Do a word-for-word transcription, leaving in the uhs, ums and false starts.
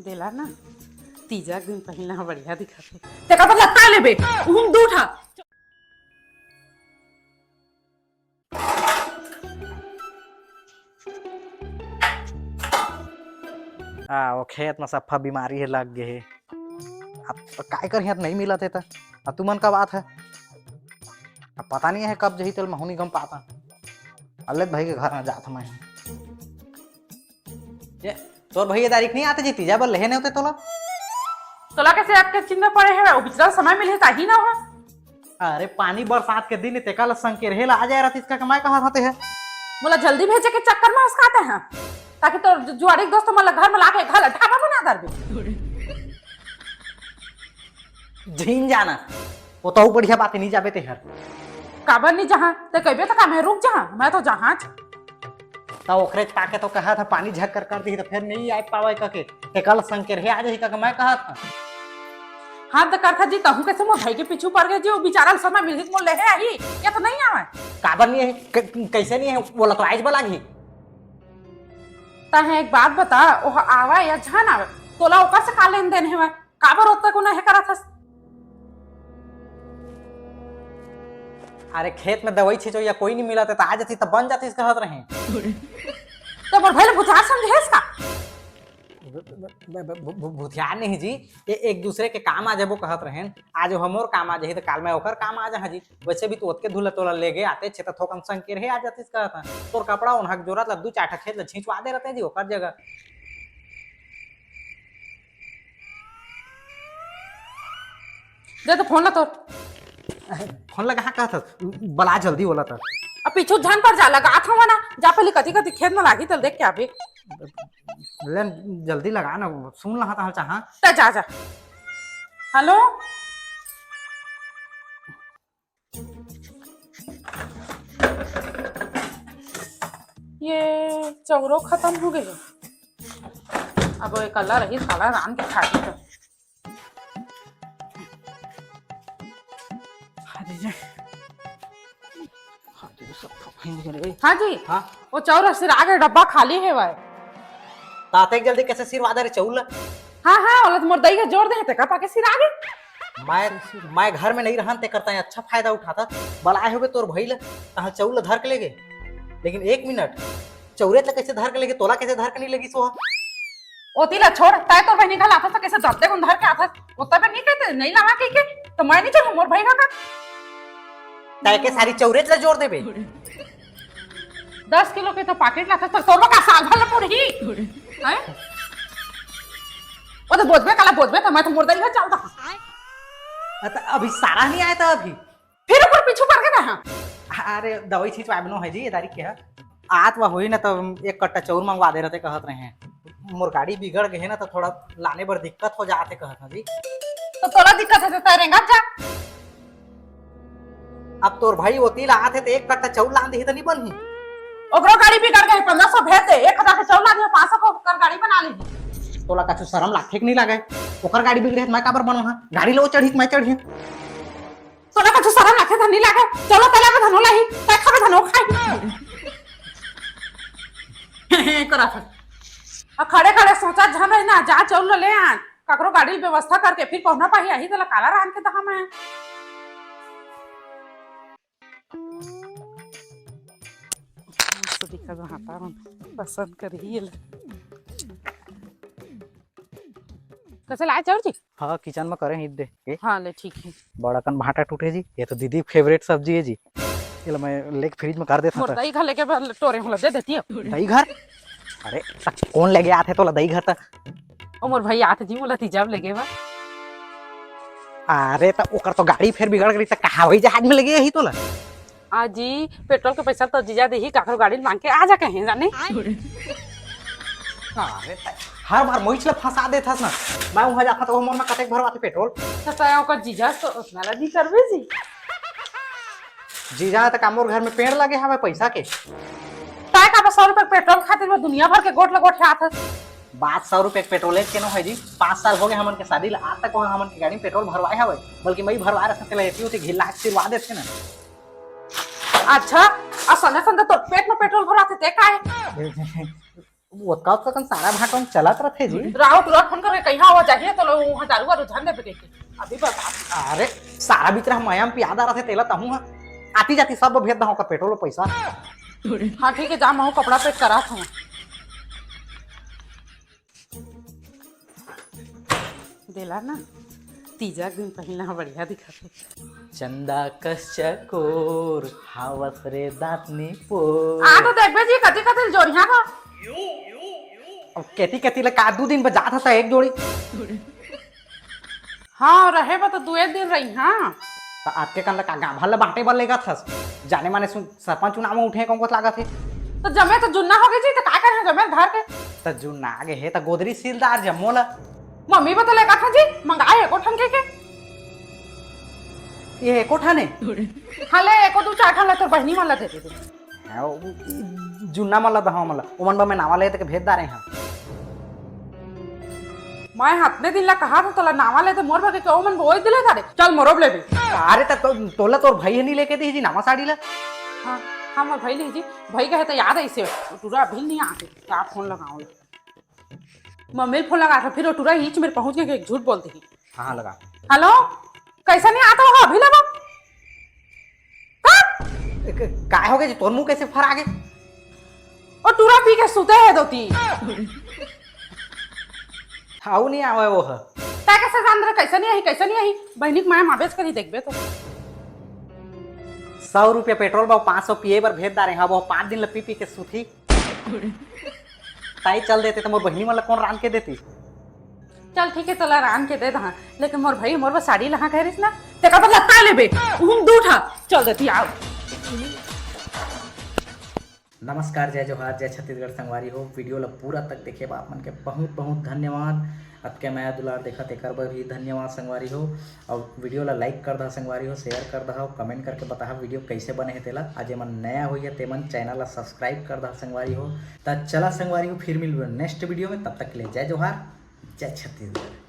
देला ना, तीजा के दिन पहिनना ह बढ़िया दिखत हे। तेकर बदला का लेबे? उहुम दू ठा। आ, वो खेत में सफ्फा बीमारी हे, लग गे हे। अब तो काय करही, अब नहीं मिलत हे त। अब तुमन कब आत हे? अब पता नहीं हे कब जही, तेल महू नहीं गम पाता। अल्ले भाई के घर में जात मैं। ये, तोर भैया दारी के नहीं आते जी, तीजा बर लेहे नहीं होते तोला। तोला कैसे आपके चिंता पड़े हे? वो बिचरा समय मिले ताही ना हो। अरे, पानी बरसात के दिन तेका ल संकेरहे ला आ जाए रहतिस का, मैं कहत हते हे। मोला जल्दी भेजे के चक्कर में हंसकाते हैं, ताकि तोर जु-, जुआरी के दोस्त मन ला घर में लाके घर ला ढाबा बना दरबे। झिन जाना, वो तो बढ़िया बात हे, नहीं जाबे तेहर। काबर नहीं जहाँ? ते कहबे तो का मैं रुक जहाँ, मैं तो जहाँ। त ओकरे पाके तो कहा था, पानी झक्कर कर दी तो फिर नहीं आ पावे कके। ते कल संकेरहे आ जाही कके मैं कहा था। हाँ, तो करथा जी, तहू कैसे मोर भाई के पीछू पड़ गए जी, वो बेचारा ल समय मिलही त मोर लेहे आही, ये तो नहीं आवे। काबर नहीं है, क-, कैसे नहीं है, वो ला तो आइज बलागी। तहे एक बात बता, ओह आवे या झन आवे, तोला ओकर से का लेन देन हेवय? काबर ओतका गुना हे करत हस? अरे, खेत में दवाई छिंचो या कोई नहीं मिला, त आ जाती त बन जाती, कहत रहे। तो मोर भाई ल बुझार समझेस का? ब-, ब-, ब-, ब-, भुथियार नहीं जी, ये एक दूसरे के काम आ जाबो कहत रहेन। आज हमोर काम आ जाही त काल मैं ओकर काम आ जाहा जी। वैसे भी तो ओतके धूला तोला ले गए आते छे त थोकन संकेरहे आ जातिस कहत हन। तोर कपड़ा ओन्हा के जोरत ला दू चार ठा खेत ला छिंचवा दे रहते जी ओकर जगह। दे तो फोन ला तोर। फोन लगा कहत हस, बला जल्दी बोला त। अब पीछू झन पर जा, लगात हवा ना, जा पहले कति कति खेत में लागी तल देख के आबे। ले जल्दी लगा ना, सुन लहा त चाहा। त जा जा। हेलो। ये चौरो खतम हो गए। अब एक अल्लाह रही साला रान के खाही तो। अरे रे। अरे सब फफाई हो गए रे। हाँ जी। हाँ। वो चौर सिरा के डब्बा खाली हे भाई। ताते जल्दी कैसे सिरवा दे रे चौल? हाँ, हाँ, ओला तो मोर दई के जोर दे, तेकर पाके सिरा गे। मैं, मैं घर में नहीं रहन, तेकर ताई अच्छा फायदा उठाता। बलाए होबे तोर भई ल, तहाँ चौल धर के लेगे। लेकिन एक मिनट, चौरे त कैसे धर के लेगे, तोला कैसे धर के नहीं लेगी सोहा? ओती ला छोड़, ताय तोर बहिनी घल आथस त कैसे दर्दे गुन धर के आथस? ओता बे नहीं कहते, नहीं लावा कहिके, तो मैं नहीं चलूँ, मोर भई का। ताय के सारी चौरे ला जोर देबे। दस किलो के तो पाकेट लाथस, त तोर का साल भर ला पुरही? हैं? वो तो बोझबे काला बोझबे, त मैं तो मोर दई घर चलता। अत अभी सारा नहीं आया था अभी। फिर ओकर पीछू पड़ के रहा। अरे, दवाई छिंचवाए बनो है जी, ये दारी के है। आत वा होई ना, त एक कट्टा चौर मंगवा दे रहते, कहत रहे हैं। मोर गाड़ी बिगड़ गए ना, त थोड़ा लाने बर दिक्कत हो जाते, कहत हैं जी। तो तोला दिक्कत है, तो तैं रेंगत जा। अब तोर भाई ओती ला आथे, त एक कट्टा चौर लान देही, त नहीं बनही। ओकरो गाड़ी बिगड़ गए, पन्द्रह सौ भेज दे, एक हजार के चौर ला दे, पाँच सौ को ओकर गाड़ी बना ले। तोला कछु शरम लागथे कि नहीं लागे? ओकर गाड़ी बिगड़े, त मैं काबर बनों, हाँ? गाड़ी लो चढ़ी, त मैं चढ़ी। तोला कछु शरम लागथे धनी लागे? चलो तला में धनो लाही, तै खाबे धनो खाई। करा था। आ खड़े खड़े सोचा झन रही ना, जा चौल ले आन। काकरो गाड़ी ल व्यवस्था करके फिर पहुना पाही आही, तला काला रान के दहा मैं। तो दिखा जो हाथा मन पसंद करही एला। कैसे लाए चौर जी? हाँ, किचन में करे ही दे। ए? हाँ, ले, ठीक है। बड़ा कन भाटा टूटे जी, ये तो दीदी फेवरेट सब्जी है जी। ये लो, मैं लेके फ्रिज में कर देता मोर था। दही खा लेके बल टोरे होला दे देती है। दही घर? अरे, त कौन लेके आथे तोला दही घर तक? ओ मोर भाई आथे जी, मोला तीजा लेके बा। अरे, त ओकर तो गाड़ी फेर बिगड़ गई, त कहाँ हवाई जहाज में लेके आही तोला? आ जी, पेट्रोल के पैसा तो जीजा देही, काकरो गाड़ी मांग के आ जा कहीं जाने। अरे, त हर बार मोहिच ला फंसा देथस ना। मैं उहाँ जाथों त वो मोर में कतेक भरवाथे पेट्रोल। त तय ओकर जीजा तो उतना ला नहीं करबे जी। जीजा त का मोर घर में पेड़ लगे हवे पैसा के। तय का बस सौ रुपए के पेट्रोल खातिर वो दुनिया भर के गोठ लगोठ आथस। बात सौ रुपए के पेट्रोल के नो है जी। पाँच साल हो गए हमन के शादी ला, आज तक वहाँ हमन के गाड़ी में पेट्रोल भरवाए हवे, बल्कि मैं ही भरवाए रहता, तेला एती ओती घिल्ला के सिरवा देते ना। अच्छा, आ संगे संगे तोर पेट में पेट्रोल भराथे, ते काय? ओतका ओतका कन सारा भांटो म चलत रथे जी। राउत राउत फोन करके कहिया आवा जाही त लो, उहाँ दारू वारू झन देबे कहिके। अभी बता। अरे, सारा बितरा ह मया म पियादा रथे, तेला तहूँ ह। आती जाती सब भेज दहूँ ओकर पेट्रोल पैसा। हाँ, ठीक है, जा, महूँ कपड़ा पैक करात हूँ। देला ना, तीजा के दिन पहिनना ह बढ़िया दिखत हे। चंदा कस चकोर, हावस रे दांत निपोर। आ तो देखबे जी, कति कति जोरिया का। अब केती केती ले का दू दिन बर जात हस एक जोड़ी? हाँ, रहे बर तो दुए दिन रही, हाँ। त आतके कन ल का गांव भर ल बांटे बर लेगत हस? जाने माने सुन, सरपंच चुनाव म उठे हे, कौन कोत लागत हे? त जमे तो जुन्ना हो गए जी, त का करे जमे धर के? त जुन्ना आगे हे, त गोदरी सीलदार जम्मो ल। मम्मी बर तो लेगत हस जी, मंगाए एको ठन के के। ये एको ठन हे? हाँ, ले, एको दू चार ठन ल तोर बहिनी मन ल दे दे। हाँ, ओ, जुन्ना मन ल दहा मन ल। ओमन बर मैं नावा ले तक भेज दारे हूँ। मैं हतने दिन ला कहा था तोला नावा ले दे मोर बर के, ओमन बोल दिले तारे। चल मोरो बर लेबे। अरे त तो, तोला तोर भाई ह नी लेके दी जी नावा साड़ी ला। हाँ, हाँ, मोर भाई ली जी। भाई कहे त याद है इसे, टूरा अभी नहीं आते। क्या फोन लगाऊं? मम्मी ल फोन लगा था, फिर वो टूरा हीच मेर पहुंच के एक झूठ बोल दी। हाँ, हाँ, लगा। हेलो, कैसा नहीं आता होगा अभी लगा? हाँ? ए, क-, काय हो गया जी? तोर मुंह कैसे फरा गए? ओ टूरा पी के सुते है दोती। हाउ नहीं आवे वो ह। तै कैसे जान रहे कैसे नहीं आई, कैसे नहीं आई? बहनी के माया माबेच करी देखबे तो। सौ रुपया पेट्रोल बा, पाँच सौ पिए बर भेज दारे, हाँ, वो पाँच दिन ल पी पी के सुती। ताई चल देते त मोर बहिनी मन ल कौन रांध के देती? चल ठीक है, तोला रांध के दे दहा, लेकिन मोर भाई मोर बर साड़ी लहा कह रहीस ना, तेका तो लत्ता लेबे, उहुम दू ठा, चल देती आओ। नमस्कार, जय जोहार, जय छत्तीसगढ़ संगवारी हो। वीडियो ल पूरा तक देखे बर आप मन के बहुत बहुत धन्यवाद। अतके मया दुलार देखत एकर बर भी धन्यवाद संगवारी हो। और वीडियो ल like कर दहा संगवारी हो, share कर दहा, comment करके बताहा वीडियो कैसे बने हे तेला। आज एमन नया होइया तेमन channel ल subscribe कर दहा संगवारी हो। त चला संगवारी हो, फिर मिलबे next वीडियो में, तब तक के लिए जय जोहार, जय छत्तीसगढ़।